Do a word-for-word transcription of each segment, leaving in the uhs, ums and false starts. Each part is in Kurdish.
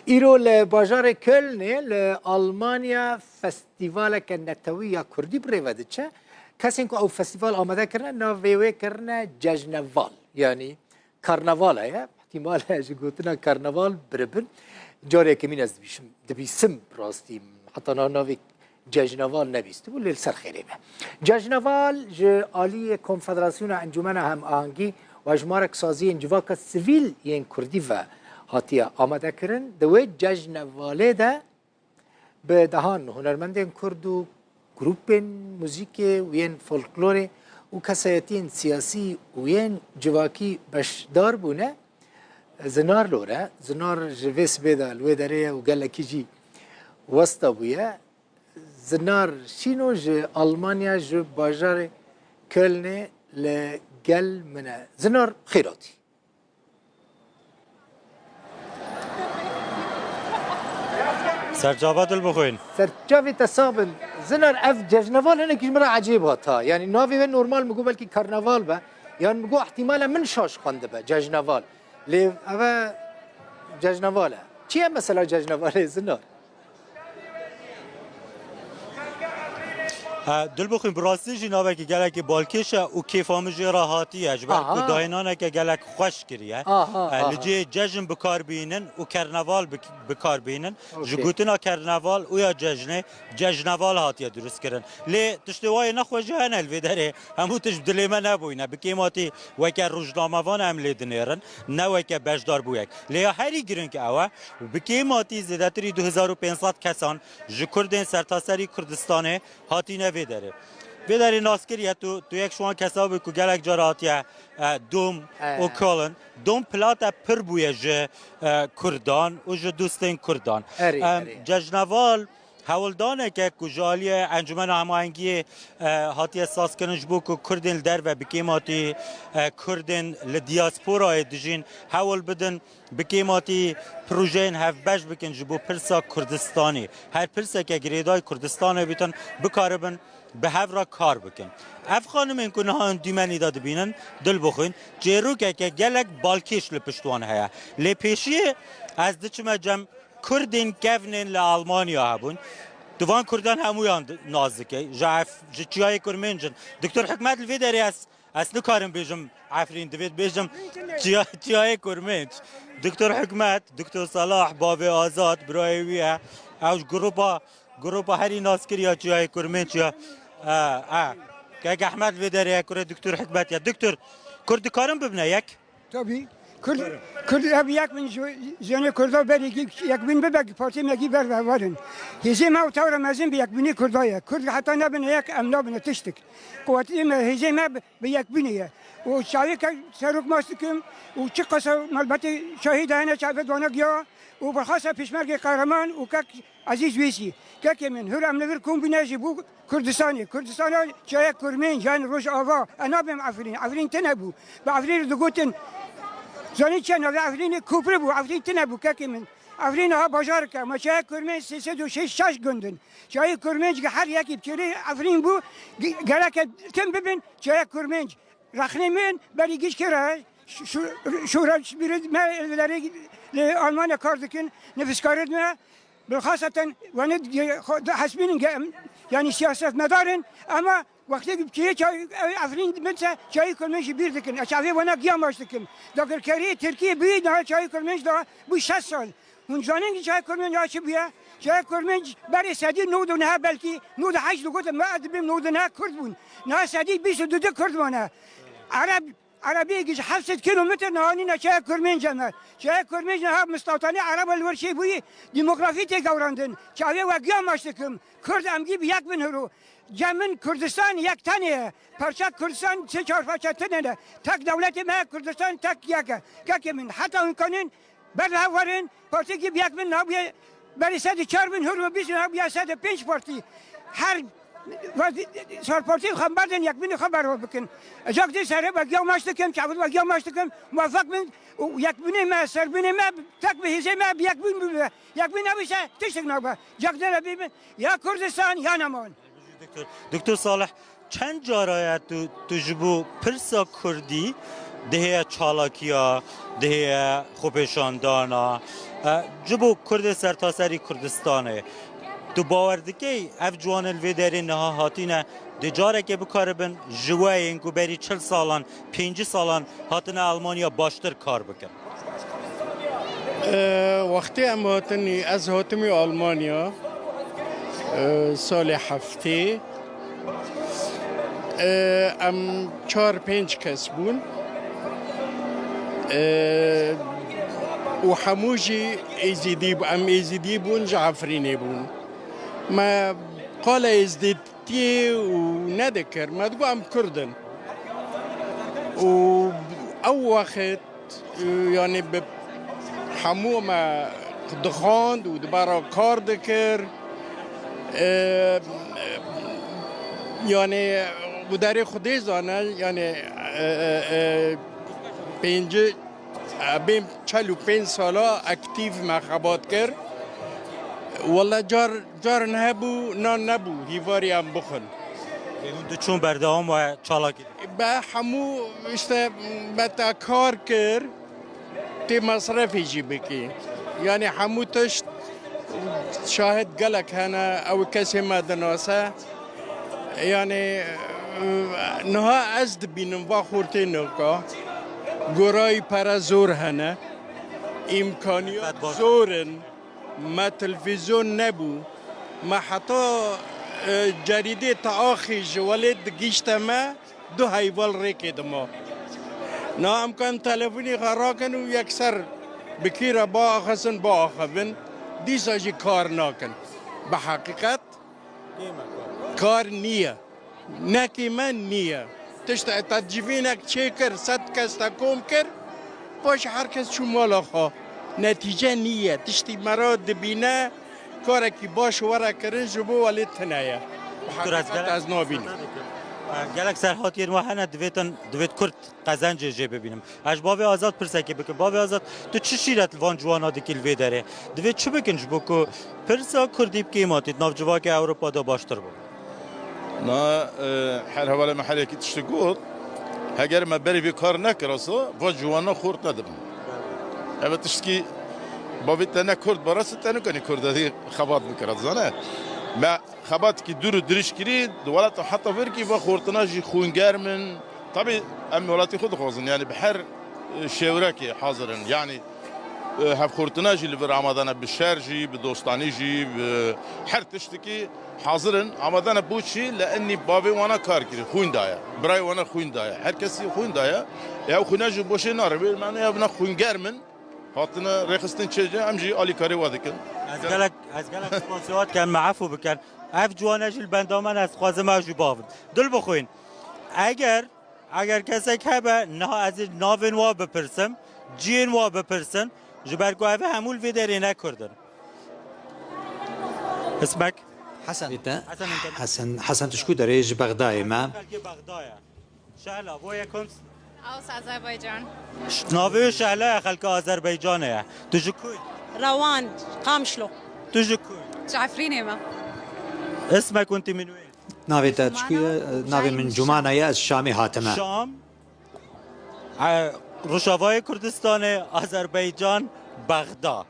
Îro li bajarê Kölnê li Almanya festîvaleke netewî ya kurdî bi rê ve diçe. Kesên ku ew festîval amade kirine, navê wê kirine Cejneval. Yanî karnaval heye. Îhtîmal e ji gotina karnaval biribin. Carê yekemîn ez dibîşim, dibîsim rastî. Heta niha navê Cejneval nebîstibû, lê li ser xêrê be. Cejneval ji aliyê Konfederasyona Encûmena Hemahengî û hejmarek saziyên civaka sivîl yên kurdî ve hatiye amadekirin. Di wê cejnevalê de bi dehan hunermendên kurd û grûpên muzîkê û yên folklorê û kesayetiyên siyasî û yên civakî beşdar bûne. Zinar lore, Zinar ji vê sibê de li wê derê ye û gelekî jî westa bûye. Zinar Şîno ji Almanya, ji bajarê Kölnê li gel min e. Zinar, xêr hatî. Serçava dil bixwîn. Serçavê te sax bin. Zinar, ev cejneval hinekî ji min re ecêb hat ha. Yanî navê wê normal min got belkî karnaval be. Yan min got ihtimale min şaş xwendibe cejneval. Lê ev e cejneval e. Çi ye mesela cejnevalê, Zinar? Ha, dil bixwîn, bi rastî jî navekî gelekî balkêş e û kêfa min jê re hatiye. Ji ber ku Aha. dayînaneke gelek xweş kiriye. Aha, E, aha. Li cihê cejn bi kar bînin û kerneval bi, bi kar bînin. Ji Okey. gotina kerneval û ya cejnê, cejneval hatiye dirust kirin. Lê tiştê wayê nexweş jî hene li vê derê. Hemû tişt bi dilê me nebûyne. Bi kêmatî weke rojnamevan em lê dinêrin, ne weke beşdarbûyek. Lê ya herî giring ew e, bi kêmatî zêdetirî du hezar û pênc sed kesan ji Kurdên sertaserî Kurdistanê hatîne vê derê. Vê derê nas kiriye, tu, tu yek ji wan kesa bû ku gelek cara hatiye, e, Dom He. û Köln. Dom pilate pir bûye ji, e, Kurdan û ji dostên Kurdan. Erê, Em, erê. Cejneval hewldaneke ku ji aliyê Encûmena Hemahengiyê, e, hatiye sazkirin ji bo ku Kurdên li derve bi kêmatî, e, Kurdên li diyasporayê dijîn hewl bidin, bi kêmatî projeyên hevbeş bikin ji bo pirsa Kurdistanê. Her pirseke girêdayî Kurdistanê bîtin, bikaribin bi hev re kar bikin. Ev xanimên ku niha hûn dîmenî de dibînin, dil bixwîn, çêrokeke gelek balkêş li pişt wan heye. Lê pêşiyê ez diçime cem Kurdên kevnên li Almanya hebûn. Tu van Kurdan hemûyan di-, nas dike. Ji Ef-, ji Çiyayê Kurmênc in. Doktor Hikmet, li vê derê ez, ez nikarim bêjim Efrîn, divê bêjim Çiya-, Çiyayê Kurmênc. Doktor Hikmet, Doktor Salah, bavê Azad, birayê wî ye. Ew ji grupa, grupa herî naskir ya Çiyayê Kurmênc ya. E, e. Kek Ehmed vê derê ye, kurê Doktor Hikmet ye. Doktor, Kurd dikarin bibine yek? Tabii. Kurd, Kurd hep yek bin, ji, zênê Kurda berê ki yek bin bibe, ki partî me ki ber ve verin. Hêzê me û tewra mezin bi yekbînî Kurda ye. Kurd heta nebine yek, em nabine tiştik. Quwetê me, hêzê me bi, bi yekbînî ye. Û çavê ke serok mas dikim û çi qasa malbetê şahîd hene çavê dwana giya û bi xasa pêşmergê qehreman û kek Ezîz Wêsî, kekê min, hûr em li vir kom bûne jî bû Kurdistanê. Kurdistana çaye Kurmênc, yan Rojava. E nabêm Efrîn. Efrîn tine bû. Bi Efrîn digotin, zanî çi navê Efrînê? Kûpri bû. Efrîn tine bû, kekê min. Efrîn ha bajarek e. Ma çaye Kurmênc sê sed û şeş gund in. Çayê Kurmênc ki her yekî bi çêrê Efrîn bû. Ge-, gereke tim bibin çaye Kurmênc. Rexnê min berî giş kira, şu, şu, şûreşbîrê me li derê, li Almanya kar dikin, nivîskarê me, bilxaseten wenê di, xwe dihesibînin ge em, yanî siyasetmedar in, ama wextê ku çiyê çay, ew Efrîn min se çayê Kurmênc jî bîr dikin. Ez çavê wana giya maç dikim. Dagirkeriyê Tirkiyê bûyî niha çayê Kurmênc da bû şeş sal. Hûn zanin ki çayê Kurmênc ya çi bûye? Çayê Kurmênc berê sedî nod û neh belkî nod û heşt digotin, me ez dibêm nod û neh Kurd bûn. Niha sedî bîst û du Kurd mane. Ereb, Erebiyê giş heft sed kilometre niha nîne çayê Kurmênc me. Çayê Kurmênc niha mistatanê Ereba li wir çêbûyî, demografî tê gewrandin. Çavê we giya maç dikim. Kurd em gî bi yek bin hiro. Cem min Kurdistan yek tenê ye. Parça Kurdistan sê çar parça tine ne. Tek dewletê me Kurdistan tek yek e. Kekê min heta hûn kanên ber hev werin, partiyekî bi yek bin nabûye berî sedî çar bin hûr ve bîst nabûye sedî pênc partî. Her serpartî xwe berdin yek binî xwe berve bikin. Ecak dê serê vegiya maç dikim, çavit vegiya maç dikim, muwefeq bin û yek binê me, serbinê me, tek bi hêzê me bi yek bin bibe. Yek bin nebîse tiştek nabe. Cak dê re bîbin ya Kurdistan ya neman. Doktor, Doktor Salih, çend cara ye tu, tu ji bo pirsa kurdî Dihêye çalakiya, dihêye xwepêşandana, e, ji bo Kurdê sertaserî Kurdistanê. Tu bawer dikey ev ciwanên vê derê niha hatine, dê carekê bikaribin ji we yên ku berî çil salan, pêncî salan hatine Almanya baştir kar bikin? E, wextê em hatinî, ez hatimî Almanya, e, salê heftê. E, em çar pênc kes bûn. E, û hemû jî Êzîdî bû-, em Êzîdî bûn, ji Efrînê bûn. Me qala Êzîdîtiyê û nedikir. Me digot em Kurd in. Û ew wext, e, yanî bi hemû me dixwand û di ber re kar dikir. E, yanî bi derê Xwedê zane, yanî, e, e, e, pêncî, e, bêm çel û pênc sala aktîf me xebat kir. Wele car, carin hebû, nan nebû, hîvarî em bixwin. Hûn diçûn berdewam we çalakî? Be hemû işte, be te kar kir, tê mesrefê jî bikî. Yanî hemû tişt, şahid gelek hene, ew kesê me dinase. Yanî, niha ez dibînim va xortê nivka, gorayî pere zor hene, îmkaniyat zor in. Me televîzyon nebû. Me heta, e, cerîdê teaxî ji welêt digihîşte me, du heyval rêkê dima. Na em kan telefonî xwe rakin û yekser bi kî re biaxivin, biaxivin. Dîsa jî kar nakin. Bi heqîqet kar niye. Nekî me niye. Tişt te civînek çêkir, sed kes te kom kir, paşê her kes çû mala xwe. Netîce niye. Tiştî me re dibîne, karekî baş were kirin ji bo welê tune ye. Doktor, ez Heqîqet gelek ez nabînim. Gelek serhatiyên we hene, divêtin, divêt Kurd qezencê jê bibînim. Ez ji bavê Azad pirsekê bikim. Bavê Azad, tu çi şîret li van ciwana dikî li vê derê? Divê çi bikin ji bo ku pirsa Kurdî bi kêmatî di nav civakê Ewropa de baştir bibe? Na, e, her hevalê me her yekî tiştî got. Heger me berî vê kar nekirasa, va ciwana xort nedibin. Ev tiştkî bavê te ne Kurd barası te nikanî Kurda dî xebat bikira, dizane? Me xebatkî dûr û dirîj kirî, di welata heta vir kî va xortina jî xûngerm in. Tabî em welatî xwe dixwazin, yanî bi her, e, şêwrekê hazir in. Yanî, e, hevxortina jî li vir amade ne, bi şer jî, bi dostanî jî, bi her tiştikî hazir in. Amade ne bo çi? Li enî bavê wana kar kirî, xwîn daye. Birayê wana xwîn daye. Her kesî xwîn daye. Ew xwîne jî boşê nare. Wê mane ev ne xwîngerm in. Hatine rêxistin çêce, em jî alîkarê we dikin. Ez gelek, ez gelek spasiya we dikim, me efû bikin. Ev ciwane jî li benda me ne, ez dixwazim ew jî bavin. Dil bixwîn. Eger, eger kesek hebe, niha ez ê navên wa bipirsim, ciyên wa bipirsin, ji ber ku ev hemû li vê derê ne Kurd in. Ismek? Hesen. Bîte. Hesen Enten. Hesen, Hesen Tişkû derê ji Bexdayê me. Belkî Bexdayê. Şehla, woher kommst? Aus Aserbaidschan. Ş-, navê Şehla ye, xelka Azerbaycanê ye. Tu ji ku yî? Rewan, Qamişlo. Tu ji ku yî? Ji Efrînê me. Ismek û tu min wê? Navê te çi ku ye? Navê min Cumana ye, ez Şamê hatime. Şam, e, Rojavayê Kurdistanê, Azerbaycan, Bexda.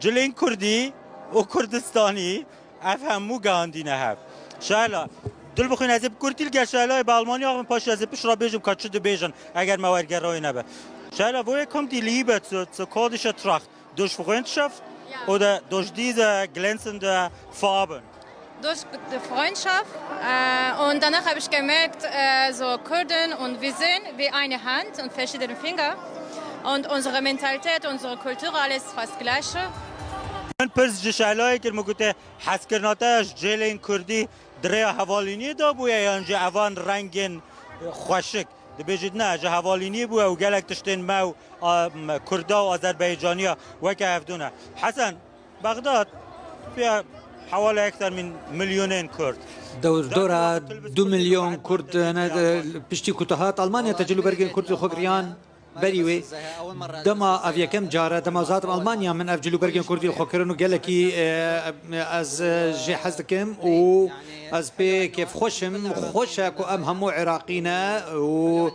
Cilên Kurdî û Kurdistanî ev hemû gehandîne hev. Şehla, dil bixwîn ez ê bi Kurdî li gel Şehlayê bi Almanî axivim, paşê ez ê pişt re bêjim ka çi dibêjin eger me wergerayê nebe. Şehla, woher kommt die Liebe zu, zu kurdischer Tracht? Durch Freundschaft oder durch diese glänzende Farben? Durch die Freundschaft, äh, und danach habe ich gemerkt, äh, so Kurden und wir sind wie eine Hand und verschiedene Finger. Und unsere Mentalität, unsere Kultur, alles fast gleiche. Min pirs ji Şehlayê kir, min gote, hezkirina te ji cêlên Kurdî di rêya hevalîniyê de bûye yan jî evan rengên xweşik? Dibêjit, ne, ji hevalîniyê bûye û gelek tiştên me û, a, m-, Kurda û Azerbaycaniya weke hevdû ne. Hesen, Bexdad, pê hewala ekser min milyonên Kurd. Dewr dora du milyon Kurd ne, piştî ku te hat Almanya te cil û bergên Kurd xwe giriyan. Berî wê dema ev yekem car e, dema ez hatim Almanya, min ev cilûbergên kurdî li xwe kirin û gelekî, e, ez, e, jê hez dikim û ez pê kêfxweş im. Xweş e ku em hemû Iraqî ne û,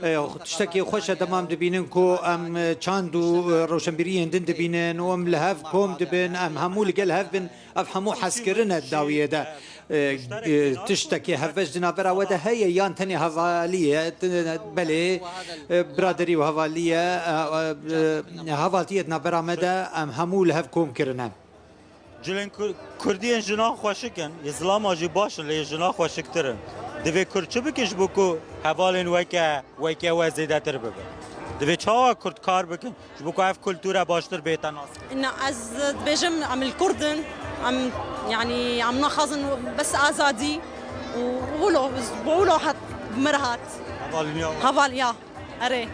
e, tiştekî xweş e dema em dibînin ku em, e, çand û, e, rewşenbîriyên din dibînin û em li hev kom dibin, em hemû li gel hev bin. Ev hemû hezkirin e di dawiyê de. E, e, tiştekî hevbeş di navbera we de heye yan tenê hevalî ye? Belê, e, biraderî û hevalî ye, e, e, e, hevaltiyê di navbera me de em hemû li hev kom kirine. Cilên Kur-, Kurdiyên jinan xweşik in, yê zilama jî baş in, lê yê jinan xweşiktir in. Divê Kurd çi bikin ji bo ku hevalên weke, weke we zêdetir bibin? Divê çawa Kurd kar bikin? Ji bo ku ev kultûre baştir bête nas. Na, ez dibêjim, em li Kurd in, em, yanî, em naxwazin bes azadî û wilo, bo wilo hat, mir hat. Hevaliniya. Heval, ya, erê.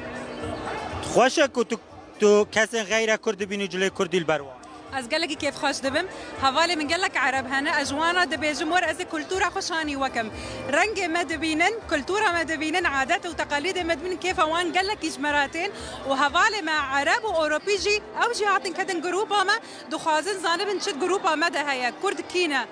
Xweş e ku tu, tu kesên xeyre Kurd dibînî cilê Kurdî li ber wan. Ez gelekî kêfxweş dibim. Hevalê min gelek Ereb hene. Ez ji wan re dibêjim, wer ez ê kultura xwe şanî wekim. Rengê me dibînin, kultura me dibînin, adet û teqalîdê me dibînin, kêfa wan gelekî ji me re tên. Û hevalê me Ereb û Ewropî jî, ew jî hatin ketin grupa me, dixwazin zanibin çi grupa me de heye, Kurd kî ne,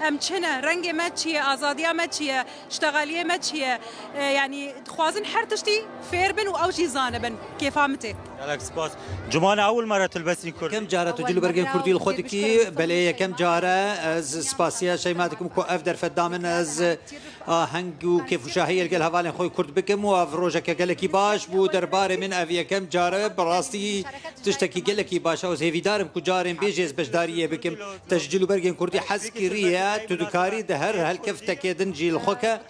em çi ne, rengê me çi ye, azadiya me çi ye, ştegaliyê me çi ye. E, yanî dixwazin her tiştî fêr bin û ew jî zanibin. Kêfa min tê. Gelek spas. Cumane ewil me re tilbesî Kurd. Yekem car e tu cilûbergên Kurdî li xwe dikî. Belê, yekem car e. Ez spasiya Şeyma dikim ku ev derfet da min. Ez aheng û kêfûşahiyê li gel hevalên xwe Kurd bikim û ev rojeke gelekî baş bû. Derbarê min ev yekem car e. Bi rastî tiştekî gelekî baş e. Ez hêvîdar im ku carên bê jî ez beşdariyê bikim. Te ji cilûbergên Kurdî hez kiriye. Tu dikarî di her helkeftekê din jî li xwe ke.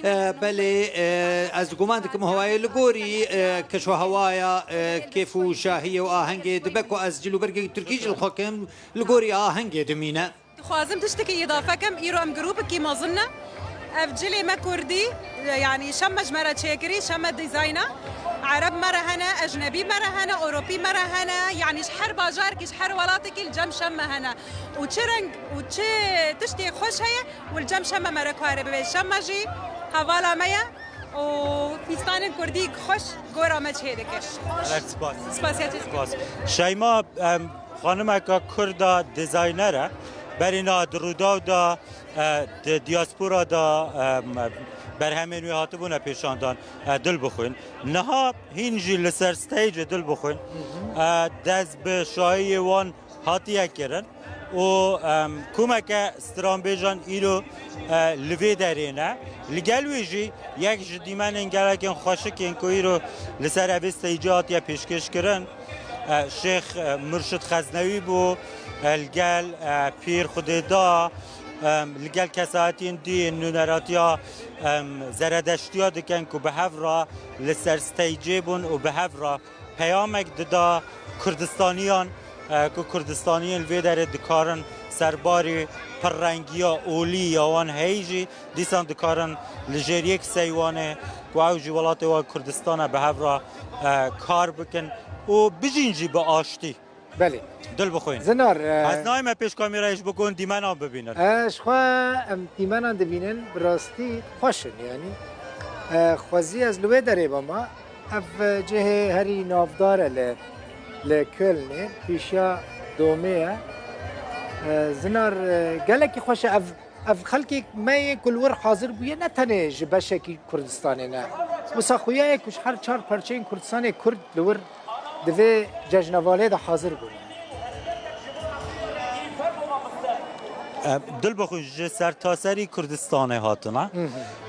E, belê, e, ez guman dikim hewayê li gorî, e, keşwehewaya, e, kêf û şahiyê û ahengê dibe ku ez cilûbergê Tirkî jî li xwe kim, li gorî ahengê dimîne. Dixwazim tiştekî îdafe kem, îro em grûpekî mezin ne. Ev cilê me Kurdî, e, yanî şeme ji me re çêkirî, şeme dîzayna. Ereb me re hene, ecnebî me re hene, Ewropî me re hene, yanî ji her bajarekî, ji her welatekî li cem şeme hene. Û çi reng û çi tiştê xweş heye, û li cem şeme me re kare bibe. Şeme jî hevala me ye û fîstanên kurdî xweş gora me çê dike. Gelek spas. Spasiya te. Spas. Şeyma, em, xanimeka Kurd e, dizayner e. Berî niha di Rûdaw de, e, di diaspora de, em, berhemên wê hatibûne pêşandan, e, Dilbixwîn. Niha hîn jî li ser stage Dilbixwîn, e, dest bi şahiyê wan hatiye kirin û, em, komeke stranbêjan îro, e, li vê derê ne. Li gel wê jî yek ji dîmenên gelekên xweşik ên ku îro li ser evê steycê hatiye pêşkêş kirin, e, Şêx, e, Murşid Xeznewî bû, e, li gel, e, Pîr Xwedêda, em, li gel kesayetiyên dî nûneratiya, em, zeredeştiya dikin ku bi hev re li ser steycê bûn û bi hev re peyamek dida Kurdistaniyan, e, ku Kurdistaniyên li vê derê dikarin ser barî pirrengiya olî ya wan heyî jî dîsan dikarin li jêr yek sey wan ê ku ew jî welatê wan Kurdistan e bi hev re, e, kar bikin û bijîn jî bi aştî. Belê. Dilbixwîn. Zinar, e, Ez nayme pêş kamera ji bo ku hûn dîmenan bibînin. E, ji xwe em dîmenan dibînin, bi rastî xweş in, yanî. E, xwezî ez li wê derê bama. Ev cihê herî navdar e li, li Kölnê, pêşiya domê ye. E, Zinar, e, gelekî xweş e. Ev, ev xelkê me yê ku li wir hazir bûye, ne tenê ji beşekî Kurdistanê ne. Wisa xuya ye ku ji her çar perçeyên Kurdistanê Kurd li wir di vê cejnevalê de hazir bûne. E, Dilbixwîn ji sertaserî Kurdistanê hatine.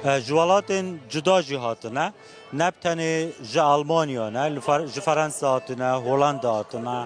E, ji welatên cuda jî hatine. Ne bi tenê ji Almanya ne, li Fer-, ji Ferensa hatine, Holanda hatine,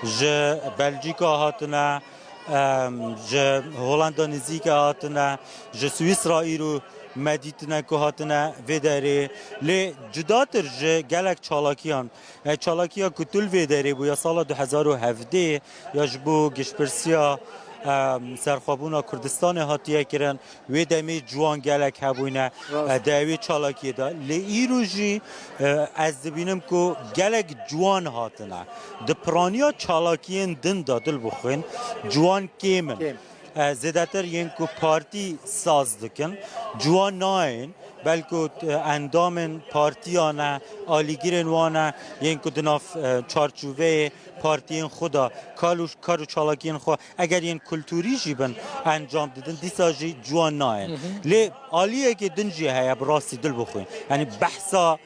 ji Belcîka hatine, em, ji Holanda nizîke hatine, ji Swîsra îro me dîtine ku hatine vê derê. Lê cudatir ji gelek çalakiyan, e, çalakiya ku tu li vê derê bû ya sala du hezar û hevdeh ya ji bo giştpirsiya, em, serxwebûna Kurdistanê hatiye kirin, Wê demê ciwan gelek hebûne, Rast. e, di wê çalakiyê de. Lê îro jî, e, ez dibînim ku gelek ciwan hatine. Di piraniya çalakiyên din de Dilbixwîn, ciwan kêm in. Kêm. E, zêdetir yên ku partî saz dikin, ciwan nayên. belku, e, endamên partiyan e, alîgirên wan e, yên ku di nav, e, çarçoveyê partiyên xwe de kar û, kar û çalakiyên xwe, eger yên kulturî jî bin encam didin, dîsa jî ciwan nayên. Lê aliyekî din jî heye, bi rastî dil bixwîn. Yanî behsa,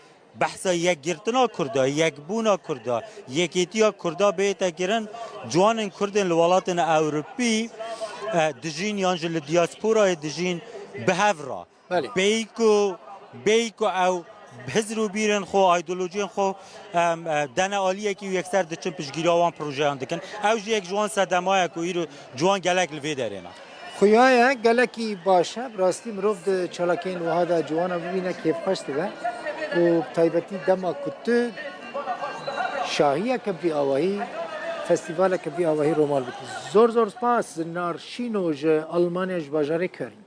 behsa yekgirtina Kurda, yekbûna Kurda, yekêtiya Kurda bête kirin, ciwanên Kurdên li welatên Ewropî, e, dijîn yan jî li diasporayê dijîn bi hev re. Belê. Bêyî ku, bêyî ku ew hizr û bîrên xwe, îdeolojiyên xwe, em, e, dene aliyekî û yekser diçin piştgiriya wan projeyan dikin. Ew jî yek ji wan sedemayek û îro ciwan gelek li vê derê ne. Xuya ye, gelekî baş e. Bi rastî mirov di çalakiyên wiha de ciwana bibîne kêfxweş dibe. Û bi taybetî dema ku tu şahiyeke bi vî awahî, festîvaleke bi vî awahî romal bikî. Zor zor spas, Zinar Şîno ji Almanya, ji bajarê Köln.